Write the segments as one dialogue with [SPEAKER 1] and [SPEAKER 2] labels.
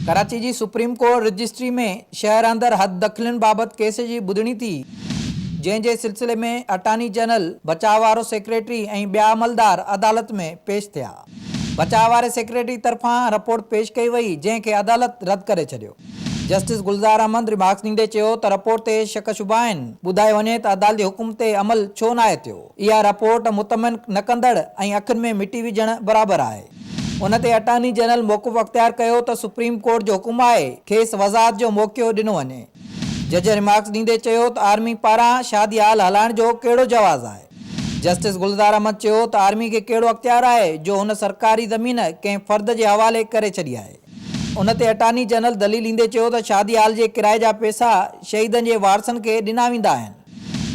[SPEAKER 1] ڪراچي جي supreme court registry ۾ شهر اندر حد دخلين بابت ڪيس جي ٻڌڻي ٿي، جنهن جي سلسلي ۾ اٽارني جنرل، بچاء وارو سيڪريٽري ۽ ٻيا عملدار عدالت ۾ پيش ٿيا. بچاء واري سيڪريٽري طرفان رپورٽ پيش ڪئي وئي، جنهن کي عدالت رد ڪري ڇڏيو. جسٽس گلزار احمد ريمارڪس ڏيندي چيو ته رپورٽ تي شڪ شبها آهن، ٻڌايو وڃي ته عدالتي حڪم تي عمل ڇو ناهي ٿيو، اها رپورٽ مطمئن نه ڪندڙ ۽ اکين ۾ مٽي وجهڻ برابر آهي. ان تي اٽارني جنرل موقف اختيار ڪيو ته سپريم ڪورٽ جو حڪم آهي، کيس وضاحت جو موقعو ڏنو وڃي. جج ريمارڪس ڏيندي چيو ته آرمي پاران شادي هال هلائڻ جو ڪهڙو جواز آهي؟ جسٽس گلزار احمد چيو ته آرمي کي ڪهڙو اختيار آهي جو هن سرڪاري زمين ڪنهن فرد جي حوالي ڪري ڇڏي آهي. ان تي اٽارني جنرل دليل ڏيندي چيو ته شادي هال جي ڪرائي جا پئسا شهيدن جي وارثن کي ڏنا ويندا آهن.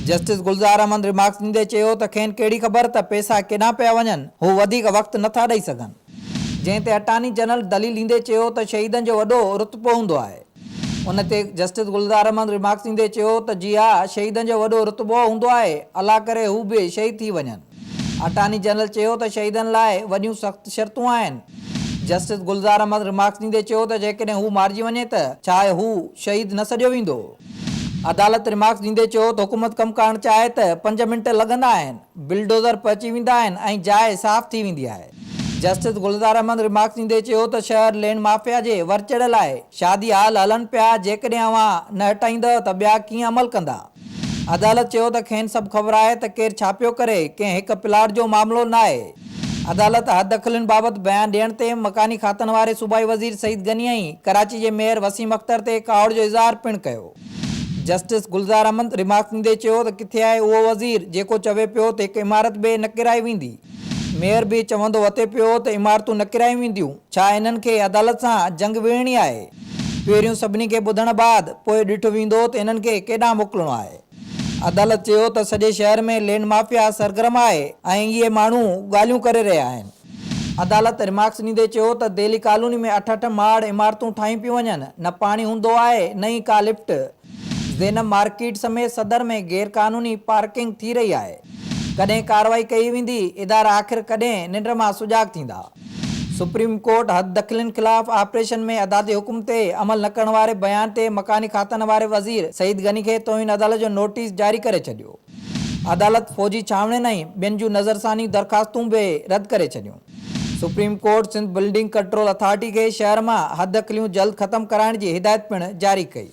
[SPEAKER 1] جسٽس گلزار احمد ريمارڪس ڏيندي چيو ته کين ڪهڙي خبر ته پئسا ڪيڏانهن پيا وڃن، هو وڌيڪ وقت نٿا ڏئي سگهن. جنهن تي اٽارني جنرل دليل ڏيندي چيو ته شهيدن جو وڏو رتبو هوندو آهي. ان تي جسٽس گلزار احمد ريمارڪس ڏيندي چيو ته جي ها شهيدن جو وڏو رتبو هوندو آهي، الله ڪري هو به شهيد ٿي وڃن. اٽارني جنرل چيو ته شهيدن لاء وڏيون سخت شرطون آهن. جسٽس گلزار احمد ريمارڪس ڏيندي چيو ته جيڪڏهن هو مارجي وڃي ته ڇا هو شهيد نه سڏيو ويندو؟ عدالت ريمارڪس ڏيندي چيو ته حڪومت ڪم ڪرڻ چاهي ته پنج منٽ لڳندا آهن، بلڊوزر پهچي ويندا آهن ۽ جاء صاف ٿي ويندي آهي. جسٽس گلزار احمد ريمارڪس ڏيندي چيو ته شهر لينڊ مافيا جي ور چڙهيل آهي، شادي هال هلن پيا، جيڪڏهن اوهان نه هٽائيندؤ ته ٻيا ڪيئن عمل ڪندا؟ عدالت چيو ته کين سڀ خبر آهي ته ڪير ڇا پيو ڪري، ڪنهن هڪ پلاٽ جو معاملو ناهي. عدالت حددخلين بابت بيان ڏيڻ تي مڪاني کاتن واري صوبائي وزير سعيد غني ۽ ڪراچي جي ميئر وسيم اختر تي ڪاوڙ جو اظهار پڻ ڪيو. جسٽس گلزار احمد ريمارڪس ڏيندي چيو ته ڪٿي آهي اهو وزير جيڪو چوي پيو ته هڪ عمارت به نه ڪيرائي ويندي. ميئر به چوندو وتي پيو ته عمارتون نه ڪيرايون وينديون، ڇا انهن کي عدالت سان جنگ وڙهڻي آهي؟ پهريون سڀني کي ٻڌڻ بعد پوء ڏٺو ويندو ته انهن کي ڪيڏانهن موڪلڻو آهي. عدالت چيو ته سڄي شهر ۾ لينڊ مافيا سرگرم آهي ۽ اهي ماڻهو ڳالهيون ڪري رهيا آهن. عدالت ريمارڪس ڏيندي چيو ته دهلي ڪالوني ۾ اٺ اٺ ماڙ عمارتون ٺاهيون پيون وڃن، نه پاڻي هوندو آهي نه ئي ڪا لفٽ. زينب مارڪيٽ سميت صدر ۾ غيرقانوني پارڪنگ ٿي رهي آهي، ڪڏهن ڪارروائي ڪئي ويندي، ادارا آخر ڪڏهن ننڊ مان سجاڳ ٿيندا. سپريم ڪورٽ حددخلين خلاف آپريشن ۾ عدالتي حڪم تي عمل نه ڪرڻ واري بيان تي مڪاني کاتن واري وزير سعيد غني کي توهين عدالت جو نوٽيس جاري ڪري ڇڏيو. عدالت فوجي ڇانوڻين ۽ ٻين جون نظرثاني درخواستون به رد ڪري ڇڏيون. Supreme court Sindh building control authority کي شهر مان حددخليون جلد ختم ڪرائڻ جي هدايت پڻ جاري ڪئي.